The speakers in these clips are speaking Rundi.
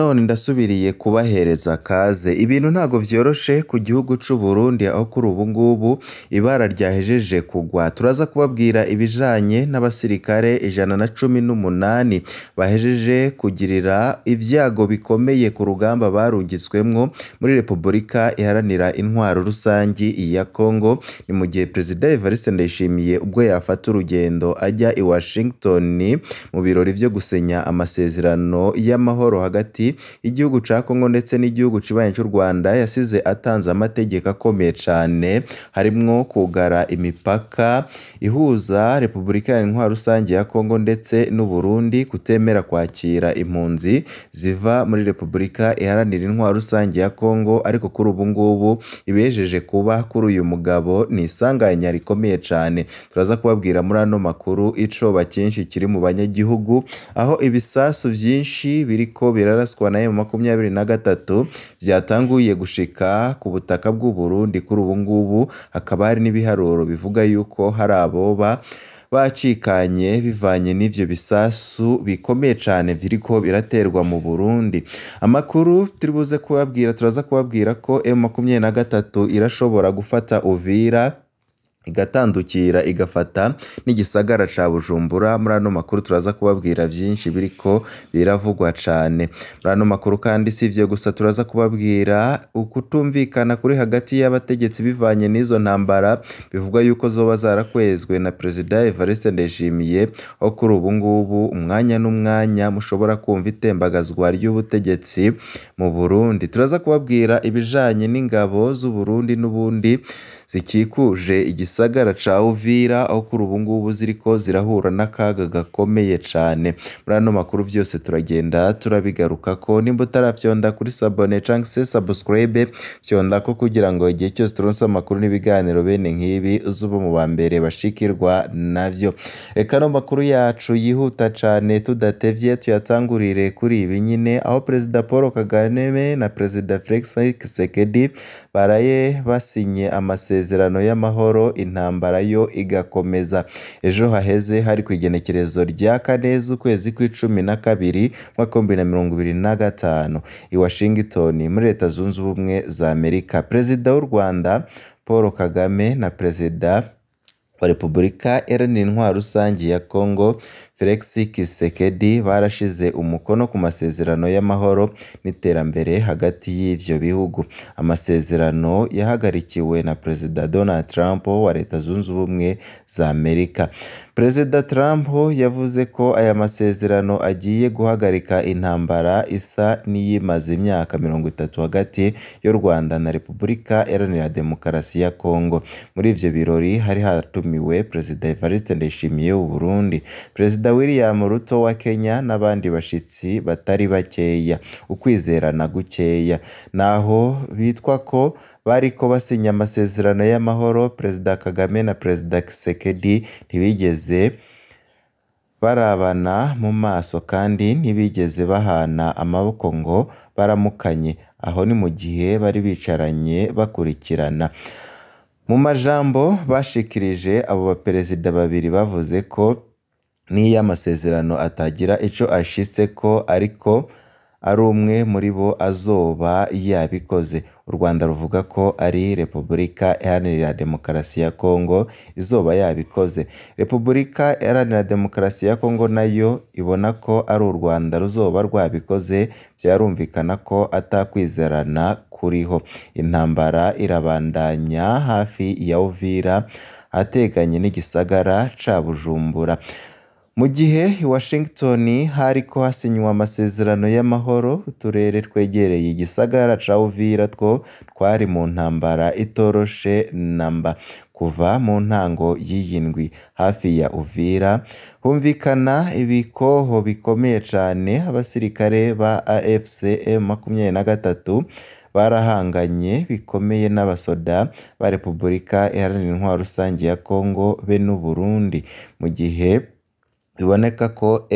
Nanone ndasubiriye kubahereza kaze. Ibintu ntago vyoroshe ku gihugu c'u Burundi aho kuri ubu ngubu ibara ryahejeje kugwa. Turaza kubabwira ibijanye n'abasirikare 118 bahejeje kugirira ivyago bikomeye ku rugamba barungitswemwo muri Repubulika Iharanira Intwaro Rusangi ya Congo. Ni mu gihe Perezida Evariste Ndayishimiye ubwo yafata urugendo ajya i Washington mu birori vyo gusenya amasezerano y'amahoro hagati y'igihugu ca Congo ndetse n'igihugu kibanyi c'u Rwanda, yasize atanze amategeko akomeye cane harimwo kugara imipaka ihuza Repubulika Iharanira Intwaro Rusangi ya Congo ndetse n'u Burundi, kutemera kwakira impunzi ziva muri Repubulika Iharanira Intwaro Rusangi ya Congo. Ariko kuri ubu ngubu ibihejeje kuba kuri uyu mugabo ni isanganya rikomeye cane. Turaza kubabwira muri ano makuru icoba cyinshi kiri mu banyagihugu, aho ibisasu vyinshi biriko biraraswa na M23 vyatanguye gushika ku butaka bw'u Burundi. Kuri ubu ngubu hakaba hari n'ibiharuro bivuga yuko hari aboba bacikanye bivanye n'ivyo bisasu bikomeye cane viriko biraterwa mu Burundi. Amakuru turibuze kubabwira, turaza kubabwira ko M23 irashobora gufata Uvira igatandukira igafata n'igisagara ca Bujumbura. Muri ano makuru turaza kubabwira vyinshi biriko biravugwa cane. Muri ano makuru kandi si ivyo gusa, turaza kubabwira ukutumvikana kuri hagati y'abategetsi bivanye n'izo ntambara bivugwa yuko zoba zarakwezwe na Perezida Evariste Ndayishimiye, aho kuri ubu ngubu umwanya n'umwanya mushobora kumva itembagazwa ry'ubutegetsi mu Burundi. Turaza kubabwira ibijanye n'ingabo z'u Burundi n'ubundi zikikuje igisagara ca Uvira, aho kuri ubu ngubu ziriko zirahura n'akaga gakomeye cane. Muri ano makuru vyose turagenda turabigarukako. Nimba utaravyonda kuri sabone canke se subscribe, fyondako kugira ngo igihe cyose turonse amakuru n'ibiganiro bene nk'ibi uzoba mu ba mbere bashikirwa navyo. Reka ano makuru yacu yihuta cane tudatevye tuyatangurire kuri ibi nyine, aho Perezida Paul Kagame na Perezida Felix Tshisekedi baraye basinye amasezerano y'amahoro, intambara yo igakomeza. Ejo haheze hari ku igenekerezo rya 4 z'ukwezi kw'icumi na kabiri umwaka 2025 i Washington muri Leta Zunze Ubumwe za Amerika, Perezida w'u Rwanda Paul Kagame na Perezida wa Repubulika Iharanira Intwaro Rusangi ya Congo Felix Tshisekedi barashize umukono ku masezerano y'amahoro n'iterambere hagati y'ivyo bihugu. Amasezerano yahagarikiwe na Perezida Donald Trump wa Leta Zunze Ubumwe za Amerika. Perezida Trump yavuze ko aya masezerano agiye guhagarika intambara isa n'iyimaze imyaka 30 hagati y'u Rwanda na Repubulika Iharanira Demokarasi ya Congo. Muri ivyo birori hari hatumiwe Perezida Evariste Ndayishimiye w'u Burundi, Perezida William Ruto wa Kenya n'abandi bashitsi batari bakeya. Ukwizerana gukeya naho bitwa ko bariko basinya amasezerano y'amahoro, Perezida Kagame na Perezida Tshisekedi ntibigeze barabana mu maso kandi ntibigeze bahana amaboko ngo baramukanye. Aho ni mu gihe bari bicaranye bakurikirana. Mu majambo bashikirije, abo baperezida babiri bavuze ko n'iyo amasezerano atagira ico ashitseko ariko ari umwe muri bo azoba yabikoze. U Rwanda ruvuga ko ari Repubulika Iharanira Demokarasi ya Congo izoba yabikoze. Repubulika Iharanira Demokarasi ya Congo nayo ibona ko ari u Rwanda ruzoba rwabikoze. Vyarumvikana ko atakwizerana kuriho. Intambara irabandanya hafi ya Uvira ahateganye n'igisagara ca Bujumbura. Mu gihe i Washington hariko hasinywa amasezerano y'amahoro, uturere twegereye igisagara ca Uvira two twari mu ntambara itoroshe namba. Kuva mu ntango y'iyi ndwi hafi ya Uvira humvikana ibikoho bikomeye cane. Abasirikare ba AFC M23 barahanganye bikomeye n'abasoda ba Repubulika Iharanira Intwaro Rusangi ya Congo be n'u Burundi, mu gihe biboneka ko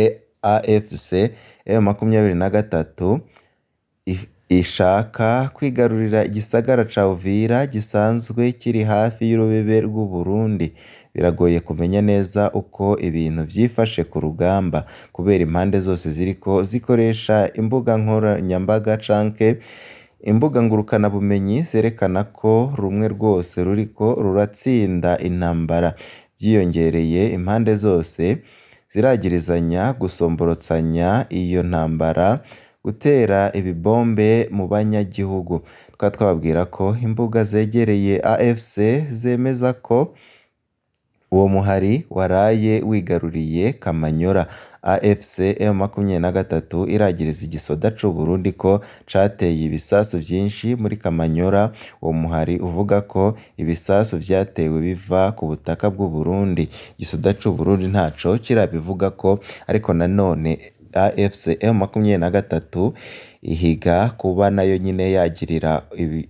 AFC M23 Ishaka kwigarurira igisagara ca Uvira gisanzwe kiri hafi y'urubebe rw'u Burundi. Biragoye kumenya neza uko ibintu vyifashe ku rugamba kubera impande zose ziriko zikoresha imbuga nkoranyambaga canke imbuga ngurukanabumenyi zerekana ko rumwe rwose ruriko ruratsinda intambara. Vyiyongereye, impande zose ziragirizanya gusomborotsanya iyo ntambara, gutera ibibombe mu banyagihugu. Tukaba twababwira ko imbuga zegereye AFC zemeza ko uwo muhari waraye wigaruriye Kamanyora. AFC M23 iragiriza igisoda c'u Burundi ko cateye ibisasu vyinshi muri Kamanyora. Uwo muhari uvuga ko ibisasu vyatewe biva ku butaka bw'u Burundi. Igisoda c'u Burundi ntaco kirabivugako, ariko nanone AFC M23 ihiga kuba nayo nyine yagirira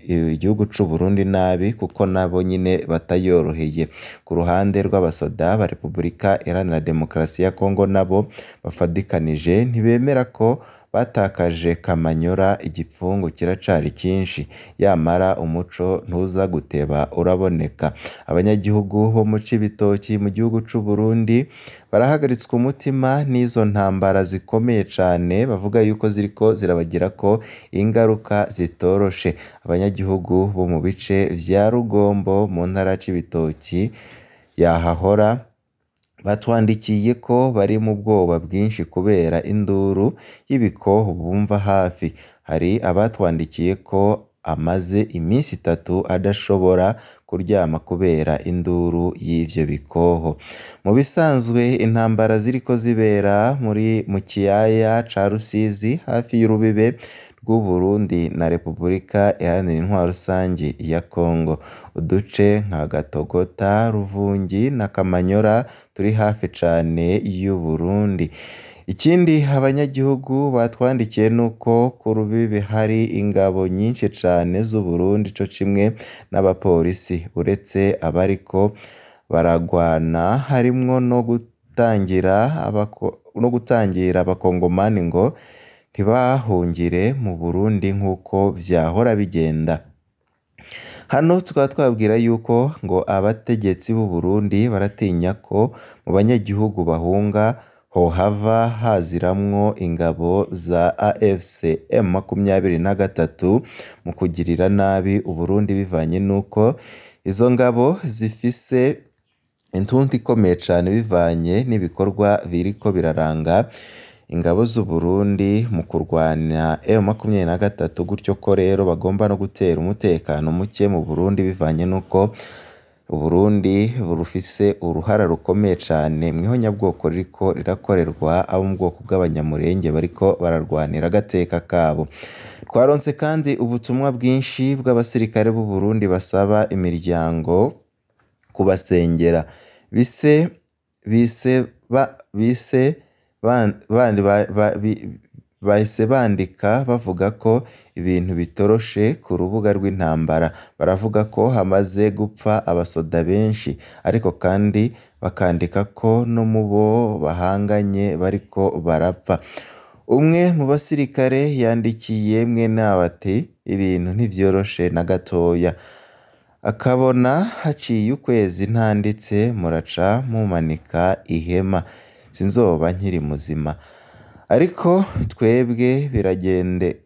igihugu c'u Burundi nabi, kuko nabo nyine batayoroheye. Ku ruhande rw'abasoda ba Repubulika Iharanira Demokarasi ya Kongo nabo bafadikanije ntibemera ko batakaje Kamanyora, igipfungu kiracari cinshi, yamara umuco ntuza guteba uraboneka. Abanyagihugu bo mu Cibitoki mu gihugu c'u Burundi barahagaritswe umutima n'izo ntambara zikomeye cane, bavuga yuko ziriko zirabagirako ingaruka zitoroshe. Abanyagihugu bo mu bice vya Rugombo mu ntara ya Cibitoki yahahora batwandikiye ko bari mu bwoba bwinshi kubera induru y'ibikoho bumva hafi. Hari abatwandikiye ko amaze iminsi itatu adashobora kuryama kubera induru y'ivyo bikoho. Mu bisanzwe intambara ziriko zibera mu kiyaya ca Rusizi hafi y'urubibe rw'u Burundi na Repubulika Iharanira Intwaro Rusangi ya Kongo. Uduce nka Gatogota, Ruvungi na Kamanyora turi hafi cane y'u Burundi. Ikindi abanyagihugu batwandikiye nuko ku rubibe hari ingabo nyinshi cane z'u Burundi co kimwe n'abapolisi, uretse abariko baragwana harimwo no gutangira abakongomani ngo ntibahungire mu Burundi nk'uko vyahora bigenda. Hano tukaba twabwira yuko ngo abategetsi b'u Burundi baratinya ko mu banyagihugu bahunga hohava haziramwo ingabo za AFC M23 mu kugirira nabi Uburundi, bivanye nuko izo ngabo zifise intuntu ikomeye cane bivanye n'ibikorwa biriko biraranga ingabo z'u Burundi mu kurwanya M23, gutyo ko rero bagomba no gutera umutekano muke mu Burundi bivanye nuko Uburundi rufise uruhara rukomeye cane mw'ihonyabwoko ririko rirakorerwa abo mu bwoko bw'Abanyamulenge bariko bararwanira agateka kabo. Twaronse kandi ubutumwa bwinshi bw'abasirikare b'u Burundi basaba imiryango kubasengera. Bahise bandika bavuga ko ibintu bitoroshe ku rubuga rw'intambara. Baravuga ko hamaze gupfa abasoda benshi, ariko kandi bakandika ko no mu bo bahanganye bariko barapfa. Umwe mu basirikare yandikiye mwenabo ati ibintu ntivyoroshe na gatoya. Akabona haciye ukwezi ntanditse, muraca mumanika ihema, sinzoba nkiri muzima. Ariko twebwe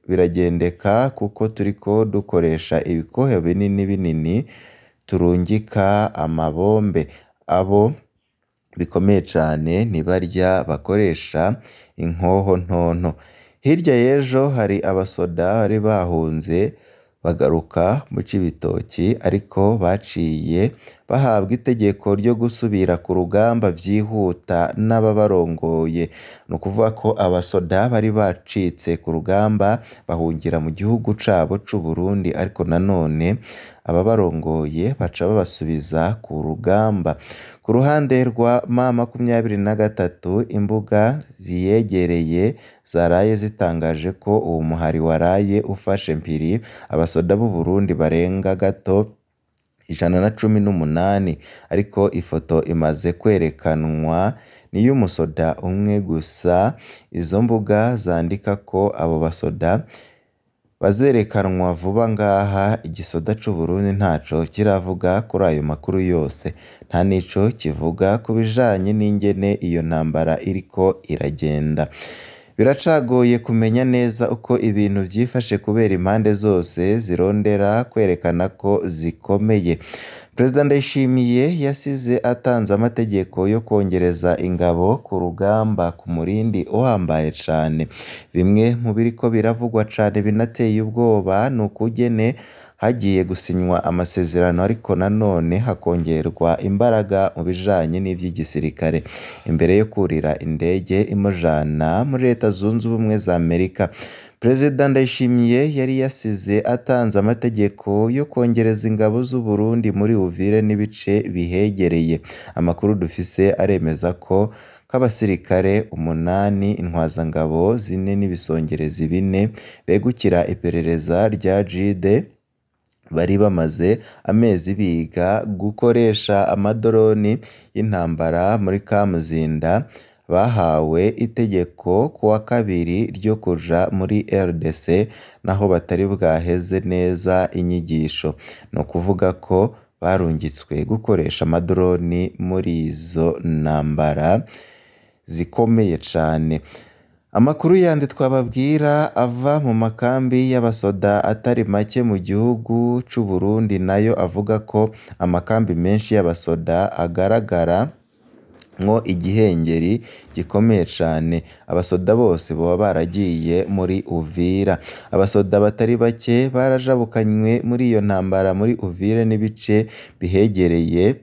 biragendeka kuko turiko dukoresha ibikohe binini binini turungika amabombe. Abo bikomeye cane ntibarya bakoresha inkoho ntonto. Hirya y'ejo hari abasoda bari bahunze bagaruka mu Cibitoki, ariko baciye bahabwa itegeko ryo gusubira ku rugamba vyihuta n'ababarongoye. Ni ukuvuga ko abasoda bari bacitse ku rugamba bahungira mu gihugu cabo c'u Burundi, ariko nanone ababarongoye baca babasubiza ku rugamba. Ku ruhande rwa M23, imbuga ziyegereye zaraye zitangaje ko uwo muhari waraye ufashe mpiri abasoda b'u Burundi barenga gato 118, ariko ifoto imaze kwerekanwa ni iy'umusoda umwe gusa. Izo mbuga zandika ko abo basoda bazerekanwa vuba ngaha. Igisoda c'u Burundi ntaco kiravuga kuri ayo makuru yose, nta nico kivuga ku bijanye n'ingene iyo ntambara iriko iragenda. Biracagoye kumenya neza uko ibintu vyifashe kubera impande zose zirondera kwerekana ko zikomeye. Perezida Ndayishimiye yasize atanze amategeko yo kwongereza ingabo ku rugamba ku murindi uhambaye cane. Bimwe mu biriko biravugwa cane binateye ubwoba ni ukugene hagiye gusinywa amasezerano ariko nanone hakongerwa imbaraga mu bijanye n'ivy'igisirikare. Imbere yo kurira indege imujana muri Leta Zunze Ubumwe za Amerika, Perezida Ndayishimiye yari yasize atanze amategeko yo kongereza ingabo z'u Burundi muri Uvira n'ibice bihegereye. Amakuru dufise aremeza ko k'abasirikare 8, intwazangabo 4 n'ibisongerezi 4 begukira iperereza rya JIDE bari bamaze amezi biga gukoresha amadoroni y'intambara muri Kamuzinda, bahawe itegeko kuwa kabiri ryo kuja muri RDC naho batari bwaheze neza inyigisho. Ni ukuvuga ko barungitswe gukoresha amadoroni muri izo ntambara zikomeye cane. Amakuru yandi twababwira ava mu makambi y'abasoda atari make mu gihugu c'u Burundi nayo avuga ko amakambi menshi y'abasoda agaragara mwo igihengeri gikomeye cane. Abasoda bose boba baragiye muri Uvira. Abasoda batari bake barajabukanywe muri iyo ntambara muri Uvira n'ibice bihegereye,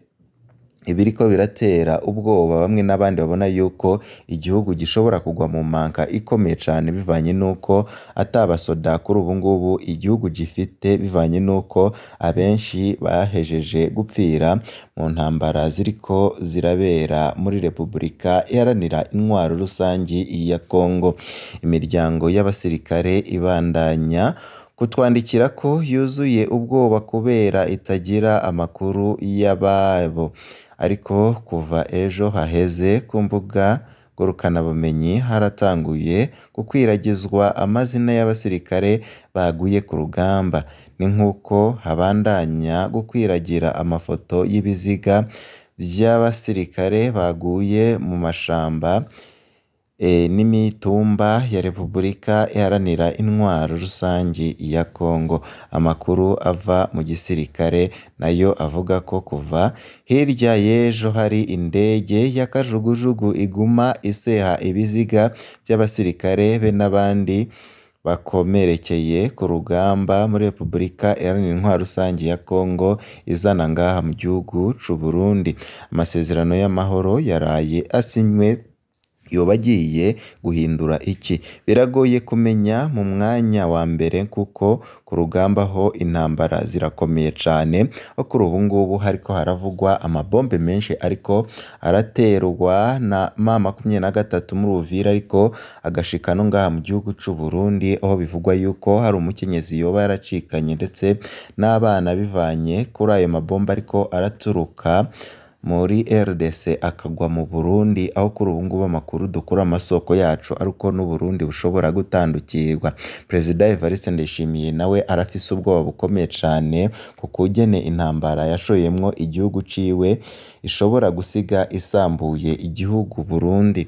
ibiriko biratera ubwoba bamwe n'abandi babona yuko igihugu gishobora kugwa mu manka ikomeye cane bivanye n'uko atabasoda kuri ubu ngubu igihugu gifite, bivanye n'uko abenshi bahejeje gupfira mu ntambara ziriko zirabera muri Repubulika Iharanira Intwaro Rusangi ya Kongo. Imiryango y'abasirikare ibandanya kutwandikira ko yuzuye ubwoba kubera itagira amakuru y'ababo. Ariko kuva ejo haheze ku mbuga ngurukanabumenyi haratanguye gukwiragizwa amazina y'abasirikare baguye ku rugamba. Ni nk'uko habandanya gukwiragira amafoto y'ibiziga vy'abasirikare baguye mu mashamba n'imitumba ya Repubulika Iharanira Intwaro Rusangi ya Kongo. Amakuru ava mu gisirikare nayo avuga ko kuva hirya y'ejo hari indege ya kajugujugu iguma iseha ibiziga vy'abasirikare be n'abandi bakomerekeye ku rugamba muri Repubulika Iharanira Intwaro Rusangi ya Kongo izana ngaha mu gihugu c'u Burundi. Amasezerano y'amahoro yaraye asinywe yoba agiye guhindura iki? Biragoye kumenya mu mwanya wa mbere kuko ku rugamba ho intambara zirakomeye cane, aho kuri ubu ngubu hariko haravugwa amabombe menshi ariko araterwa na M23 muri Uvira, ariko agashika no ngaha mu gihugu c'u Burundi, aho bivugwa yuko hari umukenyezi yoba yaracikanye ndetse n'abana bivanye kuri ayo mabombe ariko araturuka muri RDC akagwa mu Burundi, aho kuri ubu ngubu amakuru dukura amasoko yacu ariko n'u Burundi bushobora gutandukirwa. Perezida Evariste Ndayishimiye nawe arafise ubwoba bukomeye cane ku kugene intambara yashoyemwo igihugu ciwe ishobora gusiga isambuye igihugu Burundi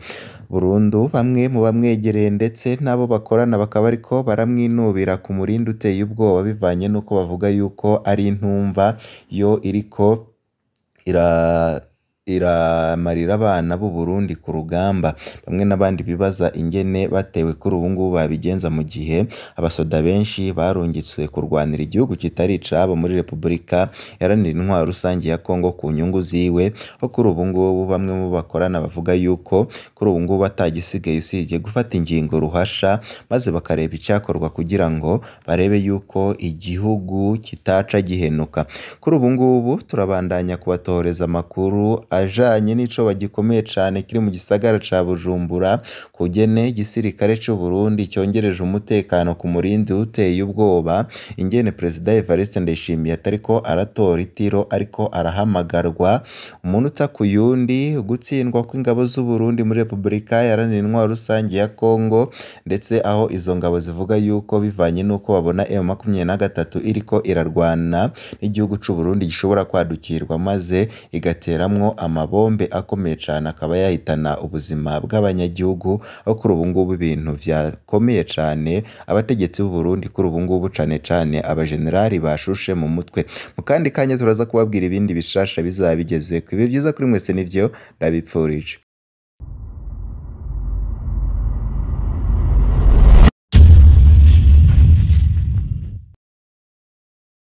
burundu. Bamwe mu bamwegereye ndetse n'abo bakorana bakaba ariko baramwinubira ku murindi uteye ubwoba bivanye n'uko bavuga yuko ari intumva yo iriko iramarira abana b'u Burundi ku rugamba. Bamwe n'abandi bibaza ingene batewe kuri ubu ngubu babigenza mu gihe abasoda benshi barungitswe kurwanira igihugu kitari icabo muri Repubulika Iharanira Intwaro Rusangi ya Kongo ku nyungu ziwe, aho kuri ubu ngubu bamwe mu bakorana bavuga yuko kuri ubu ngubu atagisigaye usibye gufata ingingo ruhasha maze bakareba icyakorwa kugira ngo barebe yuko igihugu kitaca gihenuka. Kuri ubu ngubu turabandanya kubatohoreza amakuru ajanye n'icoba gikomeye cane kiri mu gisagara ca Bujumbura, kugene igisirikare c'u Burundi congereje umutekano ku murindi uteye ubwoba, ingene Perezida Evariste Ndayishimiye atariko aratora itiro ariko arahamagarwa umunota ku yundi, gutsindwa kw'ingabo z'u Burundi muri Repubulika Iharanira Intwaro Rusangi ya Kongo, ndetse aho izo ngabo zivuga yuko bivanye n'uko babona M23 iriko irarwana n'igihugu c'u Burundi gishobora kwadukirwa maze igateramwo amabombe akomeye cane akaba yahitana ubuzima bw'abanyagihugu, aho kuri ubu ngubu ibintu vyakomeye cane abategetsi b'u Burundi kuri ubu ngubu cane cane abajenerali bashushe mu mutwe. Mu kandi kanya turaza kubabwira ibindi bishasha bizaba bigezweko. Ibihe vyiza kuri mwese nivyo ndabipfurije.